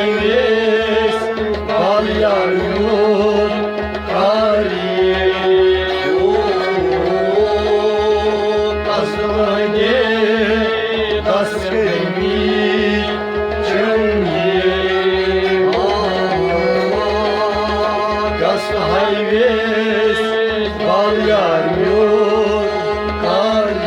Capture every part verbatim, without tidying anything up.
ویس بال یار میون کاری۔ او، قصدے دس کمی چنگی۔ آ، قصد ہائی ویس بال یار میون کاری۔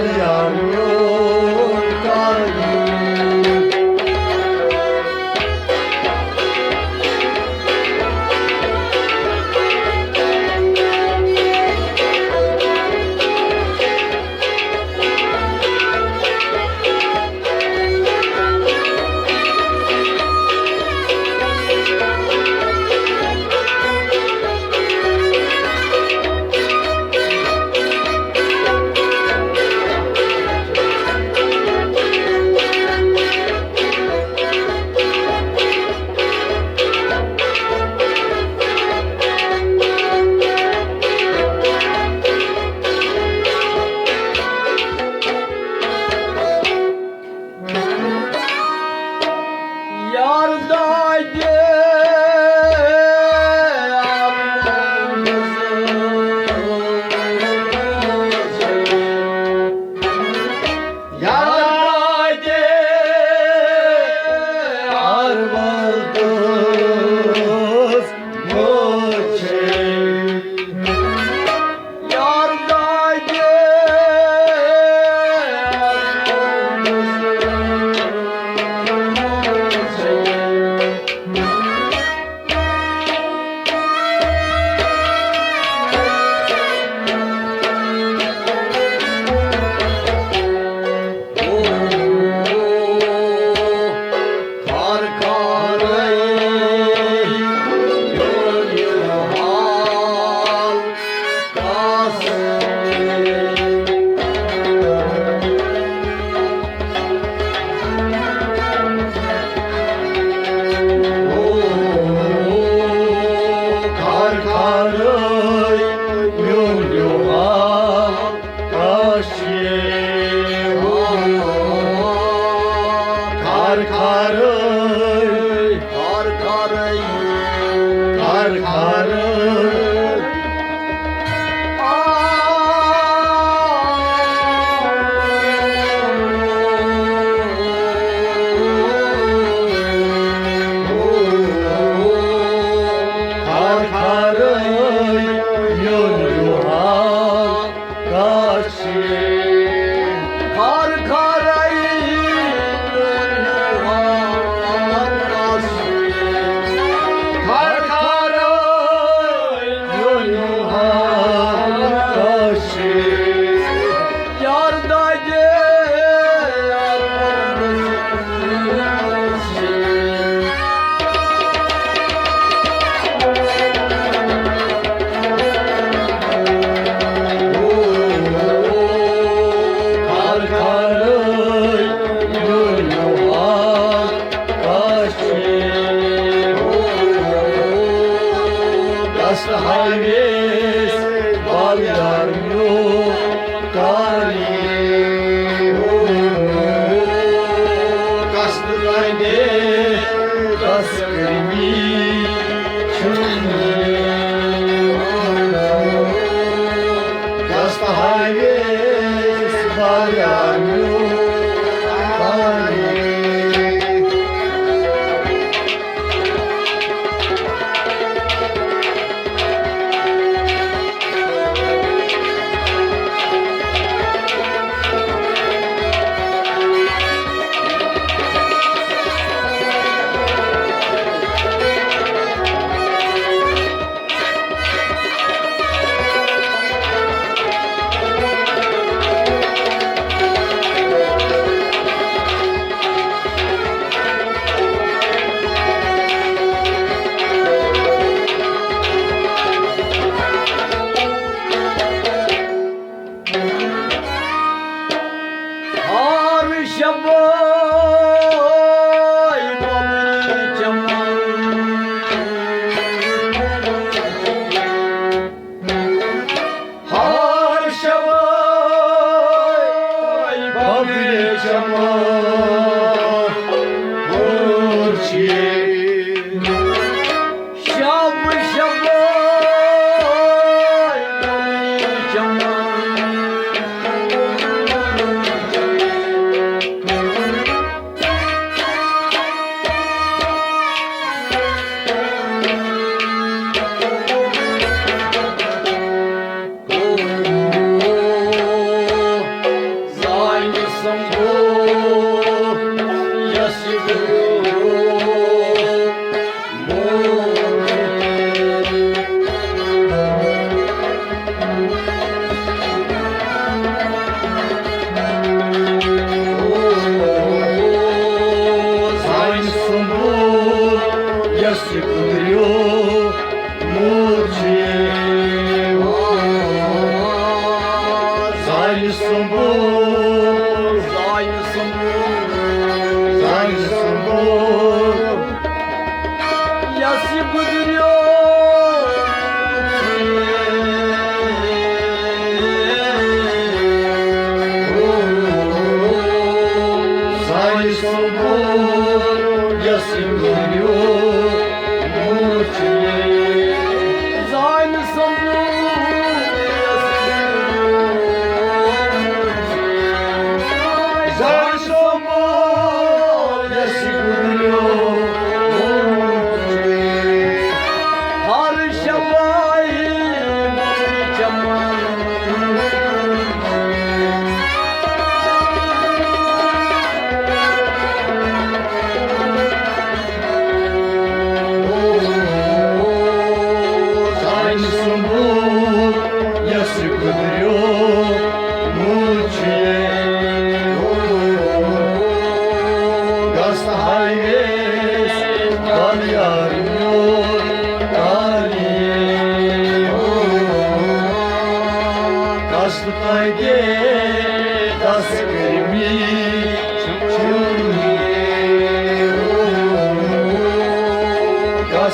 یار دادِ یار دادِ اربل تس مجھے یار دادِ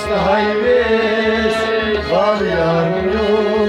ہائی ویس، وال یار میون۔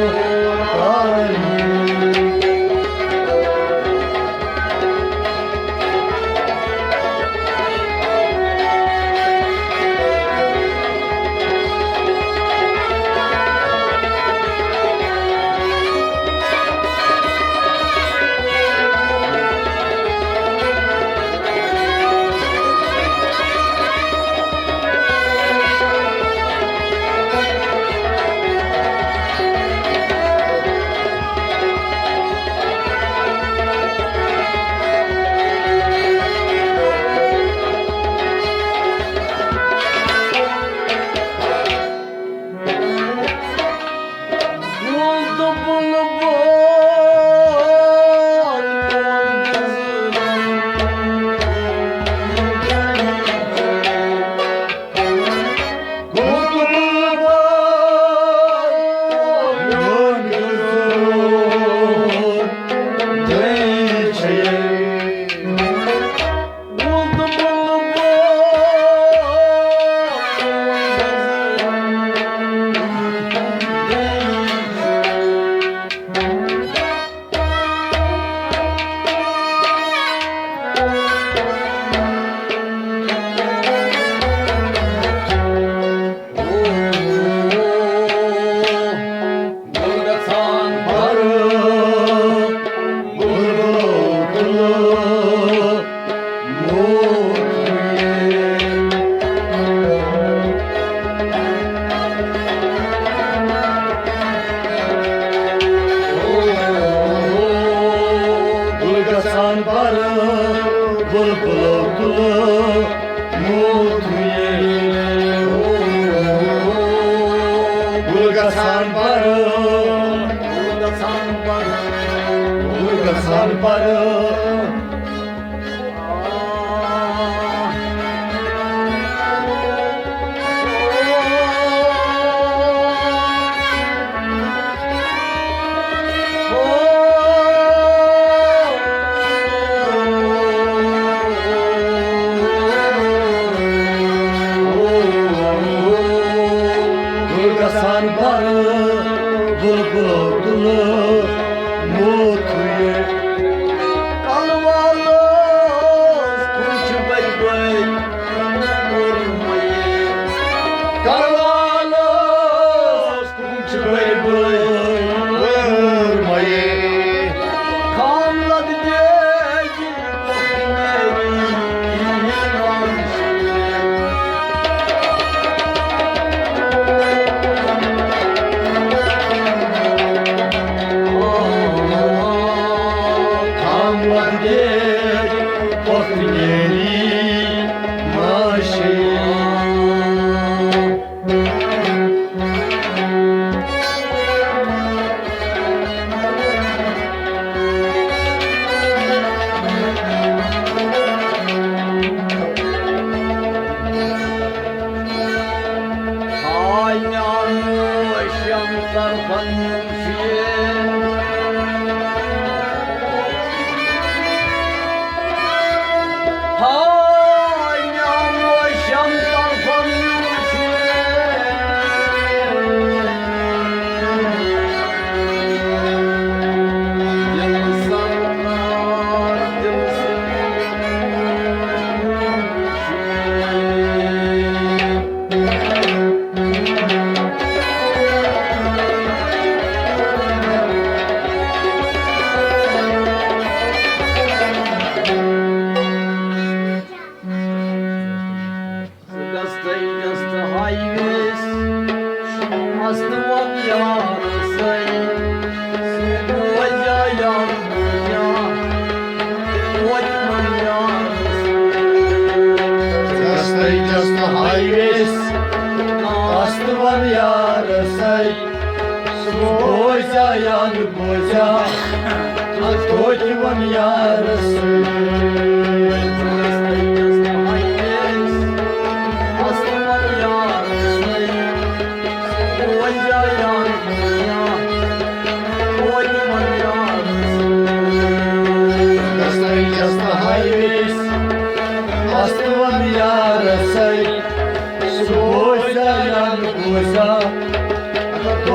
گُل گژھان پَرٕ، بُلبُلو تُلہٕ موتھٕے۔ گُل گژھان پَرٕ، گُل گژھان پَرٕ، گُل گژھان پَرٕ۔ گُل گژھان پَرٕ، بُلبُلو تُلہٕ موتھٕے۔ کلہٕ والس کُن چھِ بٔرۍ بٔرۍ وٲر مَیے۔ کلہٕ والس کُن چھِ بٔرۍ بٔرۍ وٲر مَیے۔ خام لگ دیگی ہاے میانوشن طرفن شیر۔ ہاے میانوشن طرفن شیر۔ دل سرکار، دل سرکار۔ دستَے دستہٕ ہاے ویس، مست وَن یار سَے۔ سُہ بوزیا یار بوزیا، توتہِ وَن یار سَے۔ دستَے دستہٕ ہاے ویس، مست وَن یار سَے۔ سُہ بوزیا یا نہٕ بوزیا، توتہِ وَن یار سَے۔ دستہٕ ہاے ویس، مست وَن یار سَے۔ سُہ بوزیا یا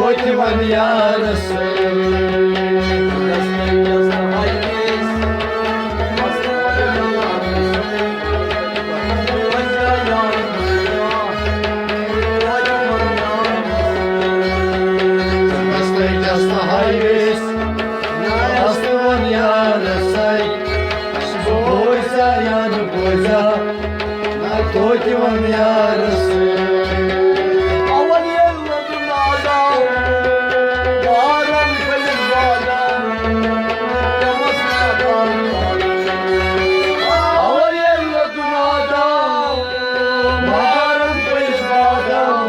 توتہِ وَن یارس۔ بس تہٕ جس تہٕ ہاویس، اصل ون یارس۔ بوزا یا نہٕ بوزا، توتہِ وَن یارس۔ اول ییٚلہِ لوٚگُن آدم، بارن پھٔلِس بادام، تٔمِس نادان۔ اول ییٚلہِ لوٚگُن آدم، بارن پھٔلِس بادام،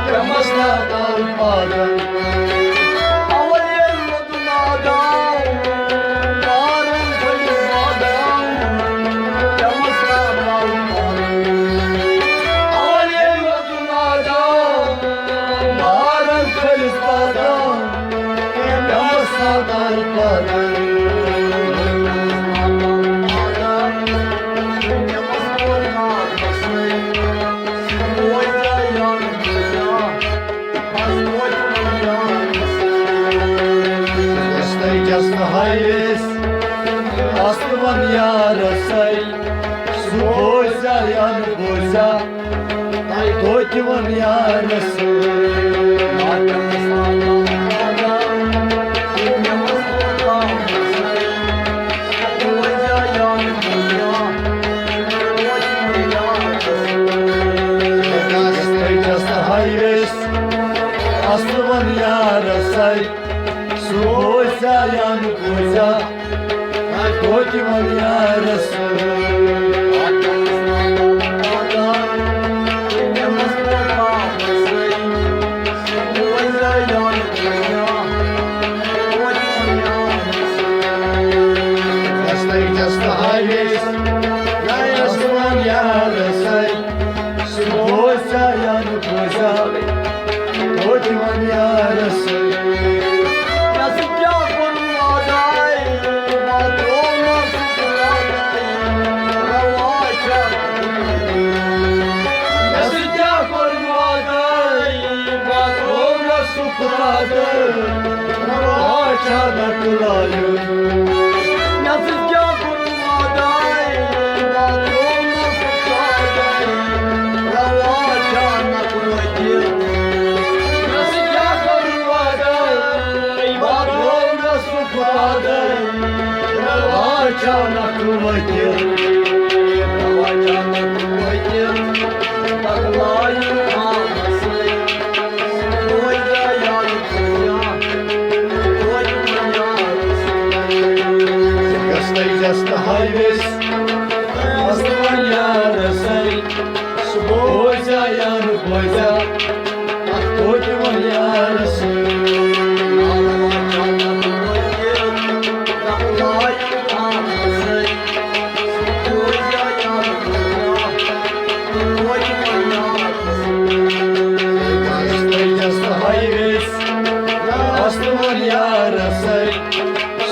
تٔمِس نادان پادن۔ اول ییٚلہِ لوٚگُن آدم، بارن پھٔلِس بادام، تٔمِس نادان پادن۔ اول ییٚلہِ لوٚگُن آدم، بارن پھٔلِس بادام، تٔمِس نادان پادن۔ جستَے جستہٕ ہاویس، اصل ون یارسے۔ سُہ بوزیا یا نہٕ بوزیا، توتہِ وَن یارس۔ جستَے جستہٕ ہاویس، اصل ون یارسے۔ سُہ بوزیا یا نہٕ بوزیا، توتہِ وَن یارس۔ جستَے جستہٕ ہاویس، اصل ون یارسے۔ سُہ بوزیا یا نہٕ بوزیا، توتہِ وَن یارس۔ مےٚ سۭتۍ کیٛاہ کوٚر وعدے، بہٕ ترٛوو نہٕ سُہ وعدے، روا چھا؟ مےٚ سۭتۍ کیٛاہ کوٚر وعدے، بہٕ ترٛوو نہٕ سُہ وعدے، روا چھا نقلایُن؟ مےٚ سۭتۍ کیٛاہ کوٚر وعدے، بہٕ ترٛوو نہٕ سُہ وعدے، روا چھا نقلایُن؟ مےٚ سۭتۍ کیٛاہ کوٚر وعدے، بہٕ ترٛوو نہٕ سُہ وعدے، روا چھا نقلایُن؟ روا چھا نقلایُن؟ پکلایُن آمسٕے۔ جستَے جستہٕ ہاویس، اصل ون یارسے۔ سُہ بوزیا یا نہٕ بوزیا، توتہِ وَن یارس۔ جستَے جستہٕ ہاویس، اصل ون یارسے۔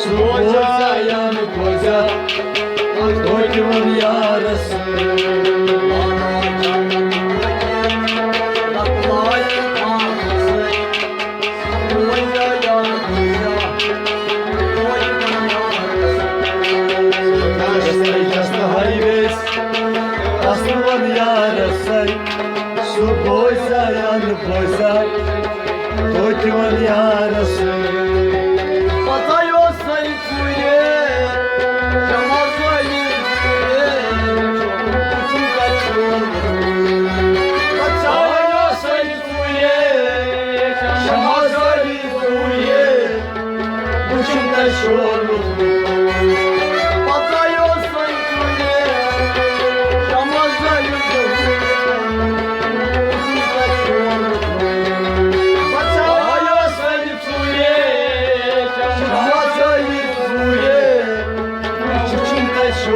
سُہ بوزیا یا نہٕ بوزیا، توتہِ وَن یارس۔ جستَے جستہٕ ہاویس، اصل ون یارسے۔ سُہ بوزیا یا نہٕ بوزیا، توتہِ وَن یارس۔ پتہٕ اوسَے ژوٗرِ، شمع زٲلی ژوٗرِ، وٕچھُن کَتہِ چھُ؟ پتہٕ اوسَے ژوٗرِ، شمع زٲلی ژوٗرِ، وٕچھُن کَتہِ چھُ؟ پتہٕ اوسَے ژوٗرِ، شمع زٲلی ژوٗرِ، وٕچھُن کَتہِ چھُ؟ پتہٕ اوسَے ژوٗرِ، شمع زٲلی ژوٗرِ، وٕچھُن کَتہِ چھُ؟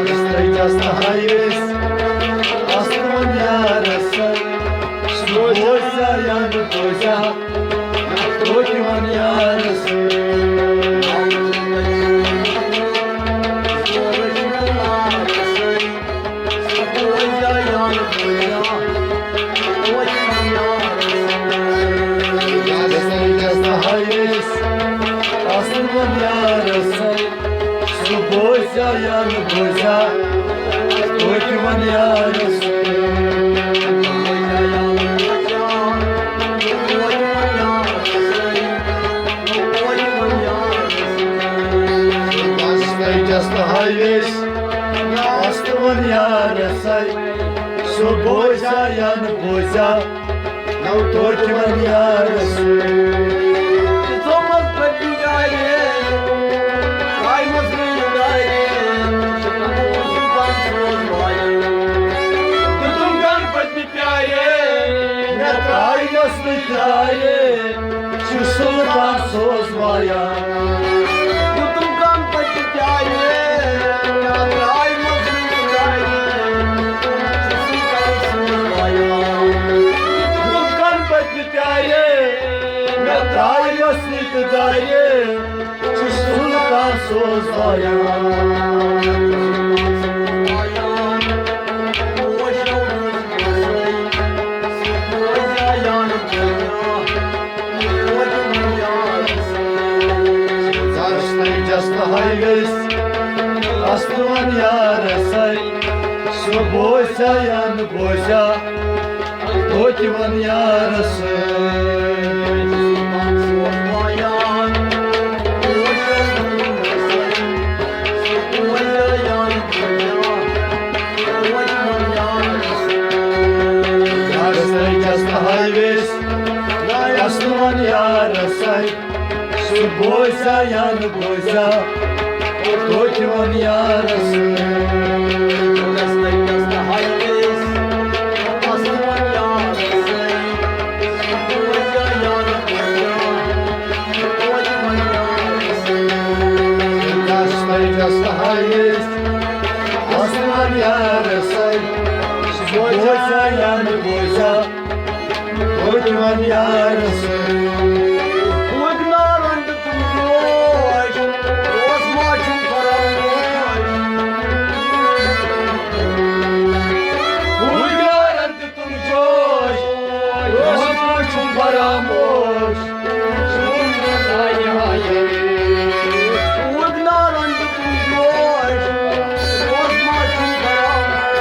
جستَے جستہٕ ہاویس، اصل ون یارس۔ سُہ بوزیا یا نہٕ بوزیا، توتہِ وَن یارس۔ یان بوزا، توتہِ وَن یارس۔ بس تۄہہِ جس تہٕ ہاویس، بس تہٕ وَن یارس۔ سُہ بوزا یان بوزا، نو توتہِ وَن یارس۔ ژومس پتہِ گارِ، کایمس منٛز گارِ، سُلطان سوز وایہِ۔ دیُتُم گن پتہِ پیارِ، مےٚ ترٛایہِ مس نہٕ پیارِ، چھُ سُلطان سوز وایان۔ دیُتُم گن پتہِ پیارِ، مےٚ ترٛایہِ مس نہٕ پیارِ، چھُ سُلطان سوز وایان۔ دیُتُم گن پتہِ پیارِ، مےٚ ترٛایہِ مس نہٕ پیارِ، چھُ سُلطان سوز وایان۔ زارس نٔے جس تہٕ ہاویس، اصل ون یارس۔ سُہ بوزا یان بوزا، توتہِ وَن یارس۔ یارس نٔے جس تہٕ ہاویس، اصل ون یارس۔ سُہ بوزا یان بوزا، توتہِ وَن یارس۔ دس تہٕ جس تہٕ ہاویس، اصل ون یارس۔ سُہ بوزا یان بوزا، توتہِ وَن یارس۔ وُگنارن دیُتُم جوش، اوس ما چھُم فراموش۔ وُگنارن دیُتُم جوش، اوس ما چھُم فراموش۔ وُگنارن دیُتُم جوش، اوس ما چھُم فراموش۔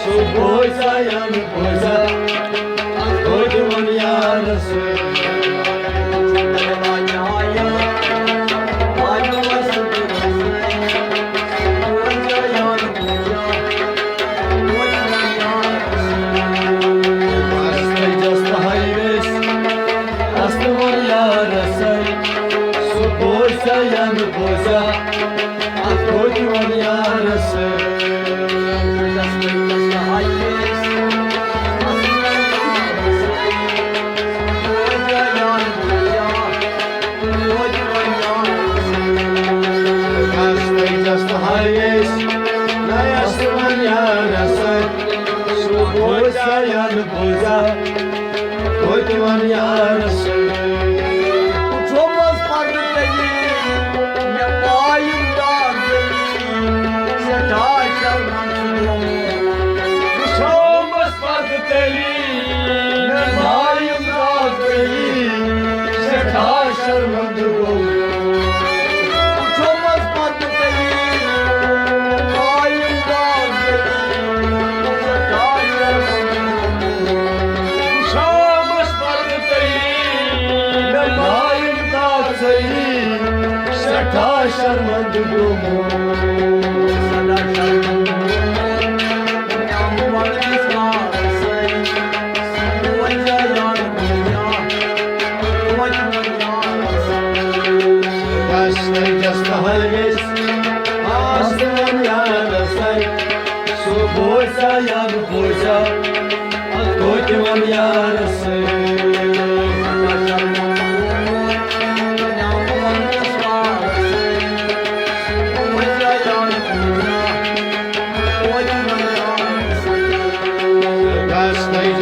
سُہ بوزا یان بوزا، توتہِ وَن یارس۔ بس تۄہہِ جس تہٕ ہاویس، اصل ون یارس۔ سُہ بوزا یان بوزا، توتہِ وَن یارس۔ بس تۄہہِ جس تہٕ ہاویس، نایس تہٕ ون یارس۔ سُہ بوزا یان بوزا، توتہِ وَن یارس۔ وُچھومس پردٕ تیٚلہِ، مےٚ پاے یِم داغ گٔیی، سٮ۪ٹھاہ شرمن چھُ گوٚمُت۔ وُچھومس پردٕ تیٚلہِ، مےٚ پاے یِم داغ گٔیی، سٮ۪ٹھاہ شرمن چھُ گوٚمُت۔ وُچھومس پردٕ تیٚلہِ، مےٚ پاے یِم داغ گٔیی، سٮ۪ٹھاہ شرمن چھُ گوٚمُت۔ شامس پردٕ تٔلی، مےٚ لایِن داژٕلی، سٮ۪ٹھاہ شرمندٕ گوٚمُت۔ سٮ۪ٹھاہ شرمندٕ گوٚمُت۔ بس وۄنۍ کیٛاہ سہل گژھِ، آس دِوان یارس۔ سُہ بوزا یا نہٕ بوزا، توتہِ وَن یارس۔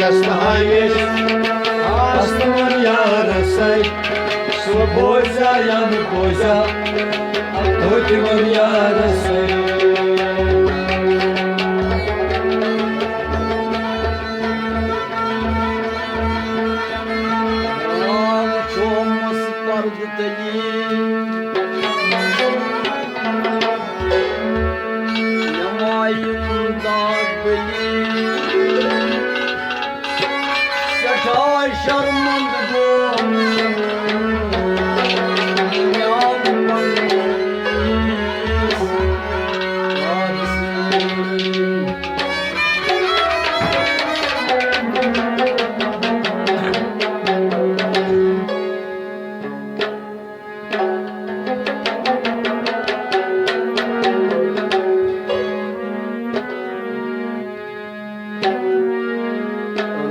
ہمیشہ آس تِمن یارس سۭتۍ، سُہ بوزیا یا نہٕ بوزیا، توتہِ وَن یارس سۭتۍ۔ آ، وٕچھو مس پردٕ تلی، یمایہِ داغ بلی۔ سٮ۪ٹھاہ شرمند گوٚو مےٚ پننِس یارٕ سۭتۍ۔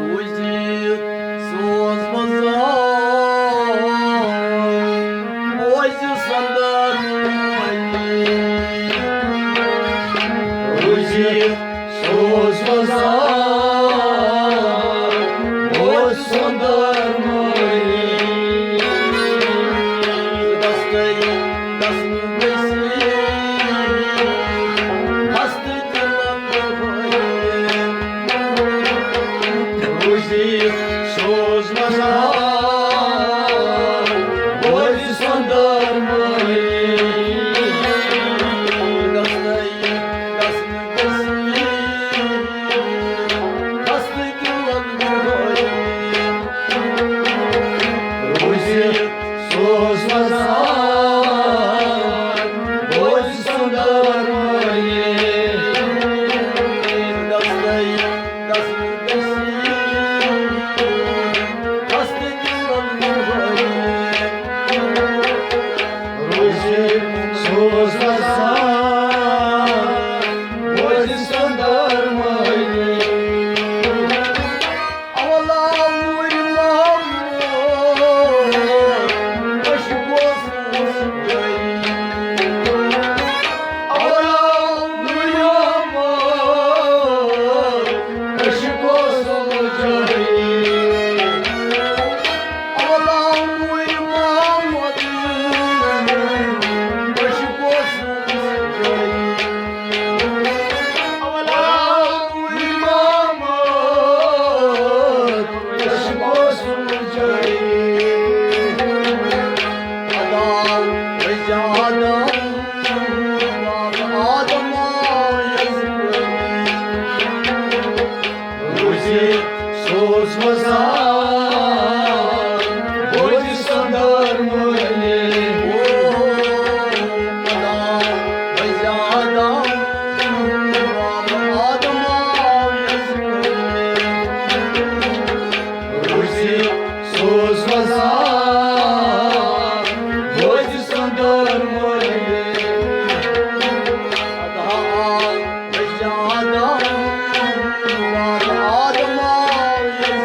روٗزِتھ سوز وزار، بوزِ سۄندر مٲلی۔ روٗزِتھ سوز وزار، بوزِ سۄندر مٲلی۔ دستَے دست گٔژھی، ہستہٕ دِلن روٗزِتھ سوز وزار، بوزِ سۄندر مٲلی۔ گژھنَے گژھنہٕ گژھی، ہستہٕ دِلن روٗزِتھ سوز وزار، بوزِ سۄندر مٲلی۔ گژھنَے گژھنہٕ گژھی، ہستہٕ دِلن روٗزِتھ سوز وزار، بوزِ سۄندر مٲلی۔ اولا نوٗرِ محمد، أسۍ گوٚژھ اولا نوٗرِ محمد، أسۍ گوٚژھ اولا نوٗرِ محمد، أسۍ گوٚژھ سوز وزار، بوزِ سۄندر مٲلی۔ او خدا، بزیاد آدم آو یس۔ روٗزِتھ سوز وزار، بوزِ سۄندر مٲلی۔ خدا، بزیاد آدم آو یس۔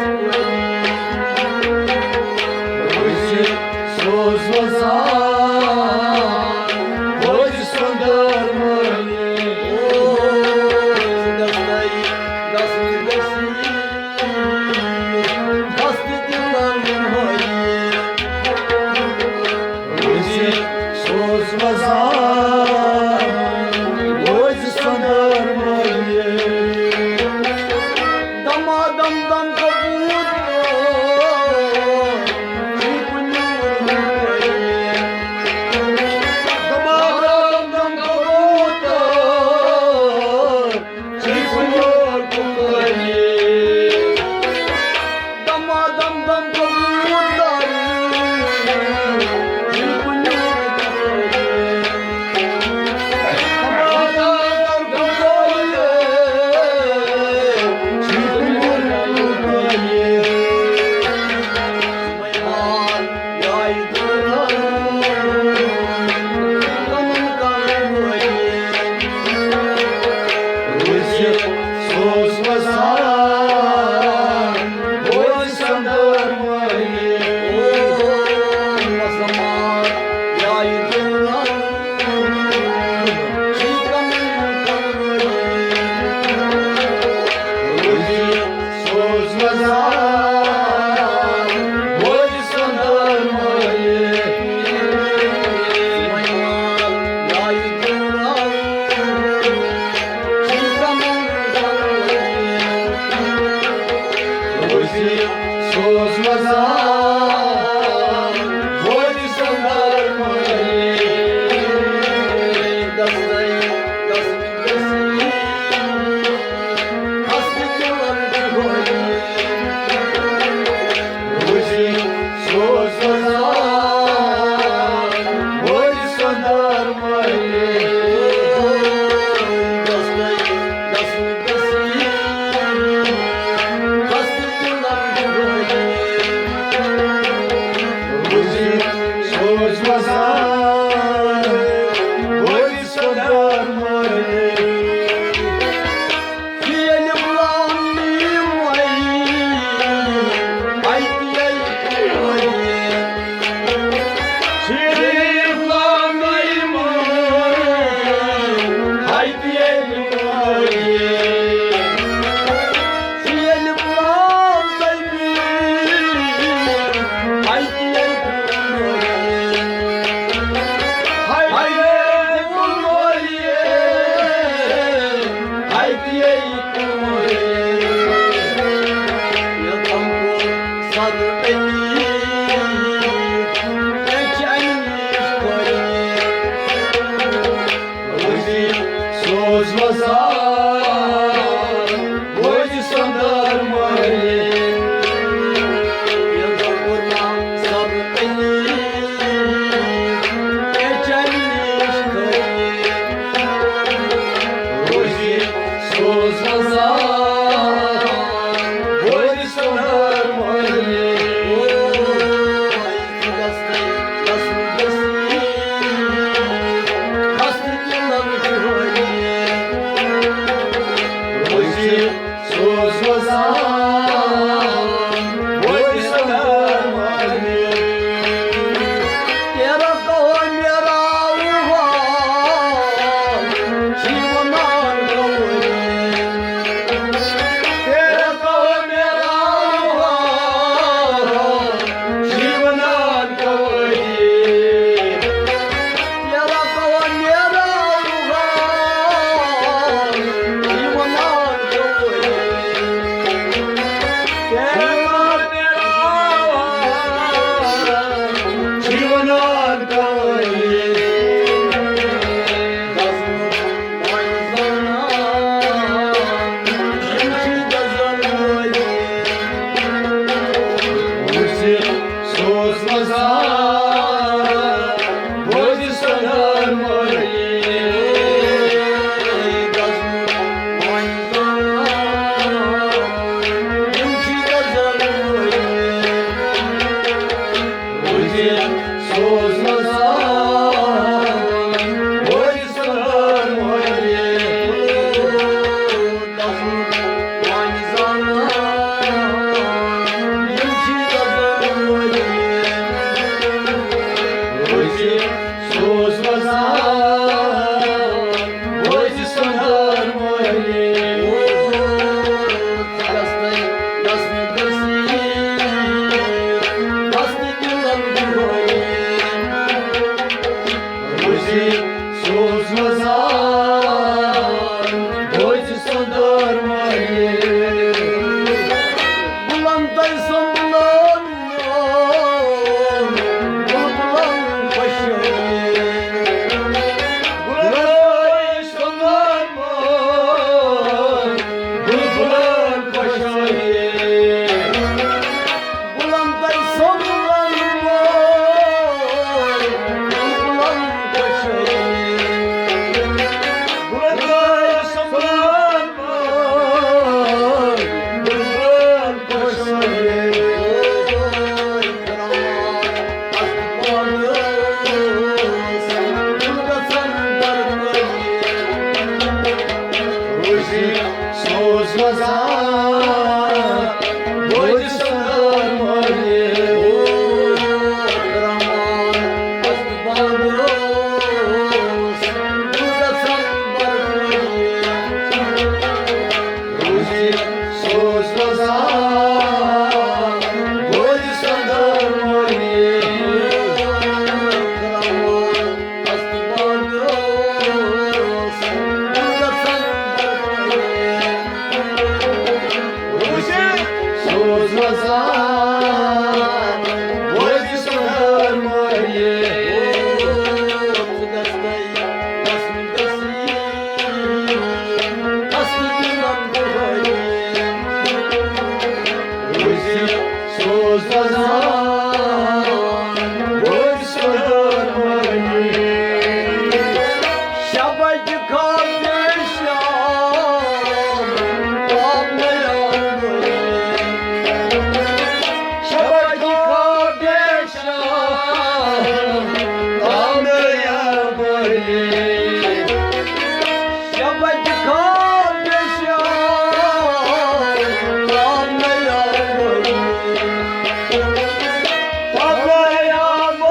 روٗزِتھ سوز وزار، بوزِ سۄندر مٲلی۔ او، دستَے دست گٔژھی، دست دِلن مٲلی۔ روٗزِتھ سوز وزار، بوزِ سۄندر مٲلی۔ دما دم دم کبوتر، چُھ کُنہِ دما دم دم کبوتر، چُھ کُنہِ دما دم دم کبوتر، چُھ کُنہِ سوز وزار، وٲتۍ سۄنٛدر مٲلۍ۔ گژھنَے، گژھنَے، گژھنَے۔ ہستہٕ تُلن چھِ ہولی۔ روزی سوز وزار، وٲتۍ سۄنٛدر مٲلۍ۔ گژھنَے، گژھنَے، گژھنَے۔ ہستہٕ تُلن چھِ ہولی۔ روزی سوز وزار، وٲتۍ سۄنٛدر مٲلۍ۔ ییٚلہِ لام میم وَیہِ، اَتہِ ییٚلہِ کورِ۔ ییٚلہِ لام میم وَیہِ، اَتہِ ییٚلہِ کورِ۔ ییٚلہِ لام میم، اَتہِ ییٚلہِ کورِ۔ ہاے، ہاے، کورِ۔ اَتہِ ییٚلہِ کورِ۔ یوٚتام کوٚر سَر أمیٖر، مےٚ چھِ اَمہِ نِش خٲلی۔ روزی سوز وزار، روزی سۄنٛدر مٲلۍ۔ یوٚتام کوٚر سَر أمیٖر، مےٚ چھِ اَمہِ نِش خٲلی۔ روزی سوز وزار، وٲتۍ سۄنٛدر مٲلۍ۔ روزی سوز وزار، وٲتۍ سۄنٛدر مٲلۍ۔ تیرا کہو میرا وہا، جیونا گوری۔ تیرا کہو میرا وہا، جیونا گوری۔ تیرا کہو میرا وہا، جیونا گوری۔ سوز وزار، وٲتۍ سۄنٛدر مٲلۍ۔ روزی سوز وزار، وٲتۍ سۄنٛدر مٲلۍ۔ بُلنٛدے سۄنٛدر بُلبُلن خۄشٲیی۔ بُلبُلن خۄشٲیی۔ بُلنٛدے سۄنٛدرن بُلبُلن خۄشٲیی۔ بُلنٛدے سۄنٛدرن روزی سوز وزار، وٲتۍ سۄنٛدر مٲلۍ۔ روزی سوز وزار، وٲتۍ سۄنٛدر مٲلۍ۔ شبَچہِ خٲطرٕ شام، پاپہٕ یامہٕ۔ شبَچہِ خٲطرٕ شام، پاپہٕ یامہٕ۔ شبَچہِ خٲطرٕ شام، پاپہٕ یامہٕ۔ پاپہٕ یامہٕ۔